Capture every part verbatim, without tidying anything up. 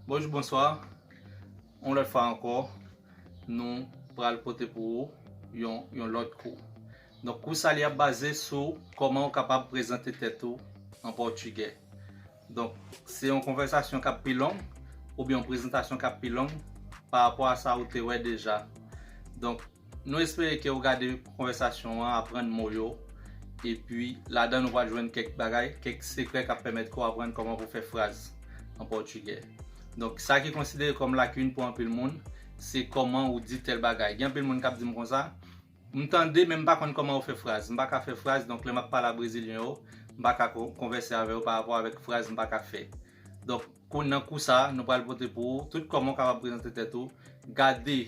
Bonjou, bonswa. Yon lòt fwa ankò, nou pral pote pou ou yon, yon lòt kou. Donk, kou sa li ap baze sou kòman ou kapab prezante tèt ou an pòtigè. Donk, se yon konvèsasyon k ap pi long, oubyen yon prezantasyon k ap pi long pa rapò a sa ou te wè deja. Donk, nou espere ke w gade konvèsasyon an, aprann mo yo, epi ladan nou pral jwenn kèk bagay, kèk sekrè k ap pèmèt ke w aprann kòman pou fè fraz an pòtigè. Donk, sa ki konsidere kòm lakin pou anpil moun, se kòman ou di tèl bagay. Gen anpil moun k ap di m konsa, "M tande, men m pa konn kòman ou fè fraz. M pa ka fè fraz, donk lè m ap pale a brezilyen yo, m pa ka ko-, konvèse avè yo pa rapò avèk fraz m pa ka fè." Donk, kou, nan kou sa, nou pral pote pou ou tout kòman w kapab prezante tèt ou, gade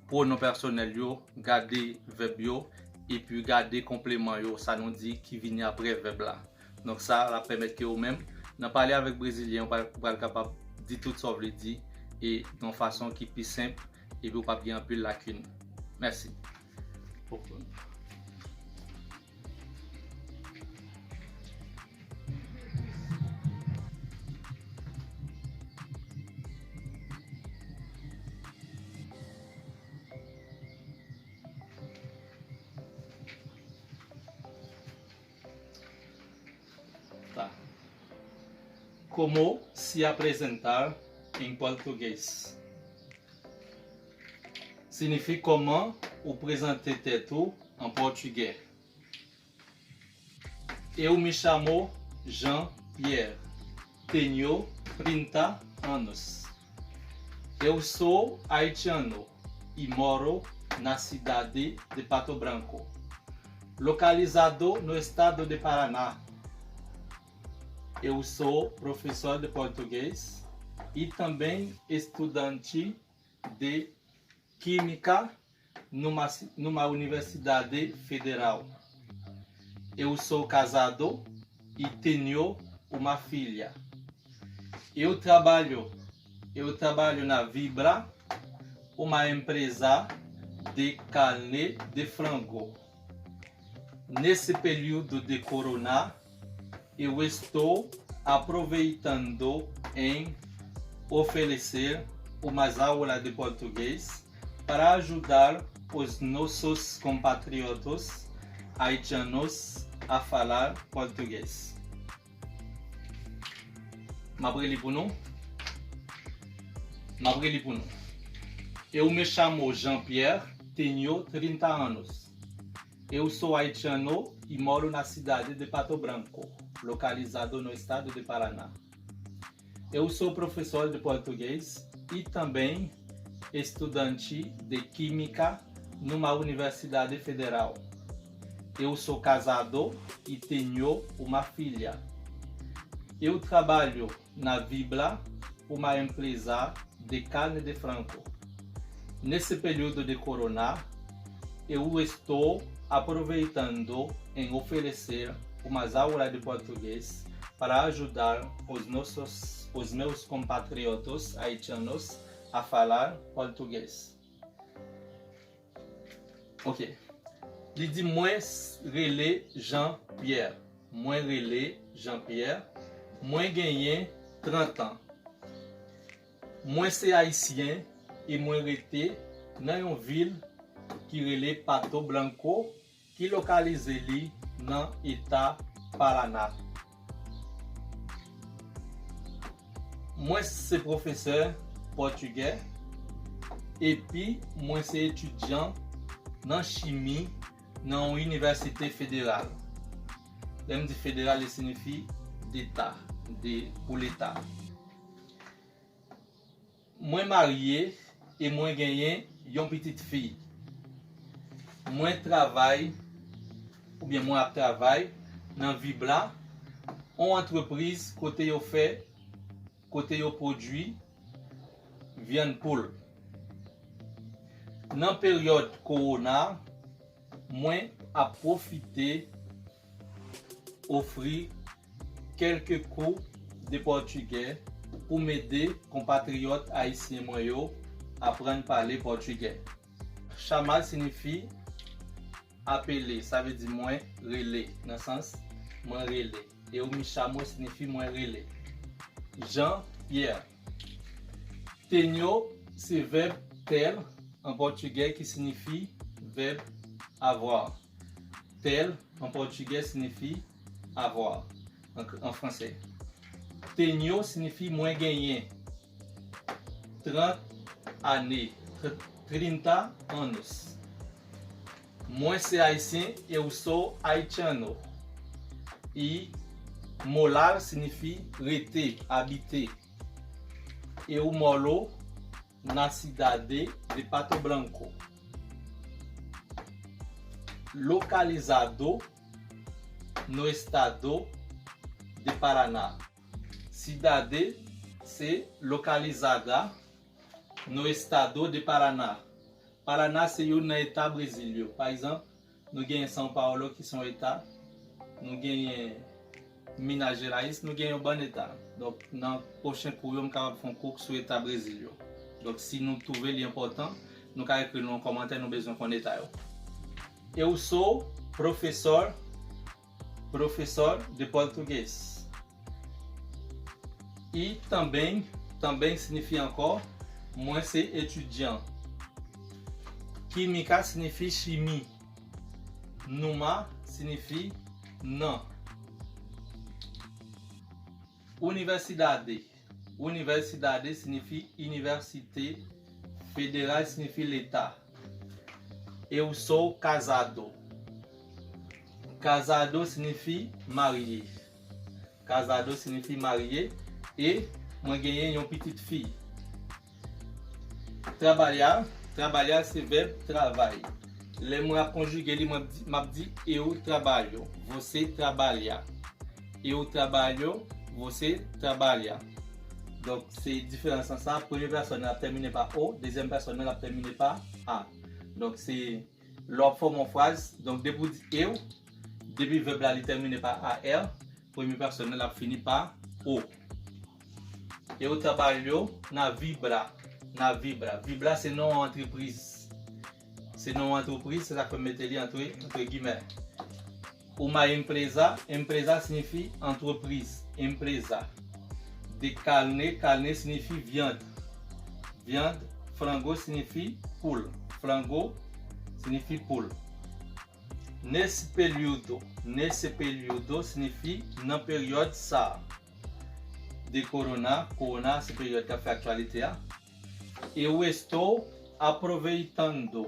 pwonon pèsonèl yo, gade vèb yo, epi gade konpleman yo, sa nou di ki vini apre vèb la. Donk, sa l ap pèmèt ke ou menm, nan pale avèk brezilyen, ou pral, ou pral kapab di tout sa w vle di, e yon fason ki pi senp, epi ou p ap gen anpil lakin. Mèsi. Tá. Como se apresentar em português? Siyifi kòman ou prezante tèt ou an pòtigè. Eu me chamo Jean Pierre. Tenho trinta anos. Eu sou haitiano e moro na cidade de Pato Branco, localizado no estado de Paraná. Eu sou professor de português e também estudante de química numa, numa universidade federal. Eu sou casado e tenho uma filha. Eu trabalho, eu trabalho na Vibra, uma empresa de carne de frango. Nesse período de corona, eu estou aproveitando em oferecer umas aulas de português para ajudar os nossos compatriotas haitianos a falar português. M ap reli pou nou. M ap reli pou nou. Eu me chamo Jean Pierre, tenho trinta anos. Eu sou haitiano e moro na cidade de Pato Branco, localizado no estado de Paraná. Eu sou professor de português e também estudante de química numa universidade federal. Eu sou casado e tenho uma filha. Eu trabalho na Vibra, uma empresa de carne de frango. Nesse período de corona, eu estou aproveitando em oferecer umas aulas de português para ajudar os nossos, os meus compatriotas haitianos a falar português. Ok. Li di, "Mwen s-, rele Jean Pierre. Mwen rele Jean Pierre. Mwen genyen trant an. Mwen se ayisyen e mwen rete nan yon vil ki rele Pato Branco, ki lokalize li nan eta Paraná. Mwen se pwofesè pòtigè, epi mwen se etidyan nan chimi nan yon inivèsite federal." Lè m di federal, li siyifi deta, de, pou leta. Mwen marye e mwen genyen yon pitit fi. Mwen travay, oubyen mwen ap travay nan Vibra, yon antrepriz kote yo fè, kote yo pwodui vyann poul. Nan peryòd kowona, mwen ap pwofite ofri kèlke kou de pòtigè pou m ede konpatriyòt ayisyen mwen yo aprann pale pòtigè. Chamar siyifi apele, sa vle di mwen rele, nan sans mwen rele. Eu me chamo siyifi mwen rele. Jean Pierre. Tenho se vèb ter an pòtigè ki siyifi vèb avoir. Ter an pòtigè siyifi avoir an, an fransè. Tenho siyifi mwen genyen. Trant ane, tr- trinta anos. Mwen se ayisyen, eu sou haitiano. E morar siyifi rete, abite. Eu moro na sidade de Pato Branco. Localizado no estado de Paraná. Sidade se localizada no estado de Paraná. Paraná se youn nan eta Brezil yo. Pa egzanp, nou genyen São Paulo ki se yon eta, nou genyen Minas Gerais, nou genyen yon bann eta. Donk, nan pwochen kou yo, m kapab fè yon kou sou eta Brezil yo. Donk, si nou twouve li enpòtan, nou ka ekri nou yon kòmantè, nou bezwen konn eta yo. Eu sou profesor, profesor de português. E também, também siyifi ankò, mwen se etidyan. Kimika siyifi chimi. Numa siyifi nan. Universidade. Universidade siyifi inivèsite. Federal siyifi leta. Eu sou casado. Casado siyifi marye. Casado siyifi marye. E mwen genyen yon pitit fi. Trabalhar, trabalhar se vèb travay. Lè mwen ap konjige li, mwen ap di, m ap di eu trabalho, você trabalha. Eu trabalho, você trabalha. Donk, se diferans lan sa. Premye pèsòn nan ap tèmine pa o, dezyèm pèsòn nan ap tèmine pa a. Donk, se lè w ap fòme yon fraz, donk, depi w di eu, depi vèb la li tèmine pa a r, premye pèsòn nan l ap fini pa o. Eu trabalho na Vibra. Na Vibra. Vibra se non yon antrepriz. Se non yon antrepriz, se sa k fè m mete li antre, antre gimè. Uma empresa, empresa siyifi antrepriz, empresa. De carne, carne siyifi vyann. Vyann, frango siyifi poul, frango siyifi poul. Nesse período, nesse período siyifi nan peryòd sa a. De corona, corona se peryòd k ap fè aktyalite a. Eu estou aproveitando,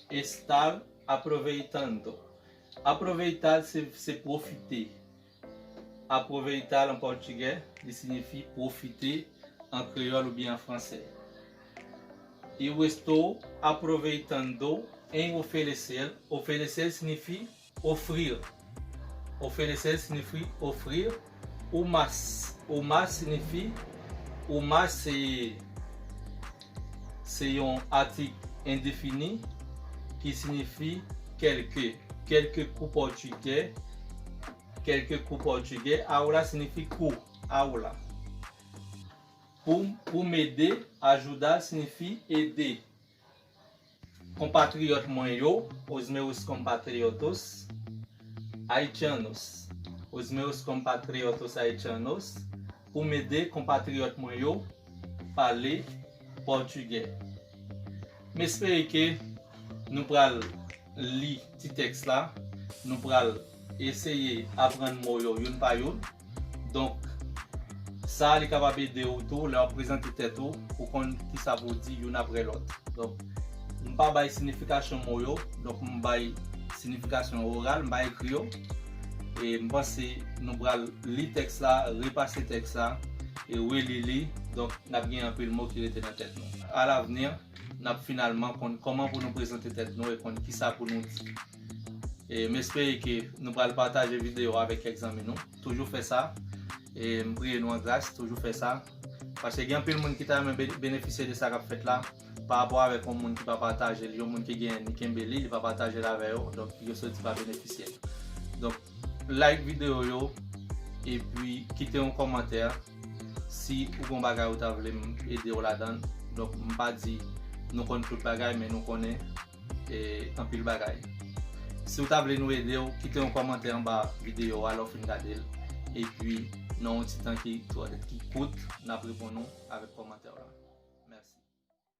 estar aproveitando. Aproveitar se, se pwofite. Aproveitar an pòtigè, li siyifi pwofite an kreyòl oubyen an fransè. Eu estou aproveitando em oferecer. Oferecer siyifi ofrir. Oferecer siyifi ofrir. O mais. O mais siyifi, o mais se, se yon atik endefini ki siyifi kèlke. Kèlke kou pòtigè. Kèlke kou pòtigè. Ao la siyifi kou. Ao la. Pou, pou m ede, ajudar siyifi ede. Konpatriyòt mwen yo, os meus compatriotas haitianos. Os meus compatriotas haitianos, pou m ede konpatriyòt mwen yo pale pòtigè. M espere ke nou pral li ti tèks la, nou pral eseye aprann mo yo youn pa youn. Donk, sa a li kapab ede w tou lè w ap prezante tèt ou, ou konn kisa pou w di youn apre lòt. Donk, m pa bay siyifikasyon mo yo, donk m bay siyifikasyon oral, m pa ekri yo. E m panse nou pral li tèks la, repase tèks la, e reli li. Donk, n ap gen anpil mo ki rete nan tèt nou. Alavni, n ap finalman konn kòman pou nou prezante tèt nou e konn kisa pou nou di. E m espere ke nou pral pataje videyo a avèk kèk zanmi nou. Toujou fè sa. E m priye nou an gras, toujou fè sa. Paske gen anpil moun ki ta renmen be-, benefisye de sa k ap fèt la. Pa rapò avèk yon moun ki pa pataje l, yon moun ki genyen li kenbe li, li pa pataje l avè yo. Donk, yo soti pa benefisye l. Donk, like videyo yo, epi kite yon kòmantè si ou gen yon bagay ou ta vle m ede w ladan l. Donk, m pa di nou konn tout bagay, men nou konnen e, anpil bagay. Si w ta vle nou ede w, kite yon kòmantè anba videyo a lè w fin gade l. Epi, nan yon ti tan ki, ki kout, n ap reponn ou avèk kòmantè w la. Mèsi.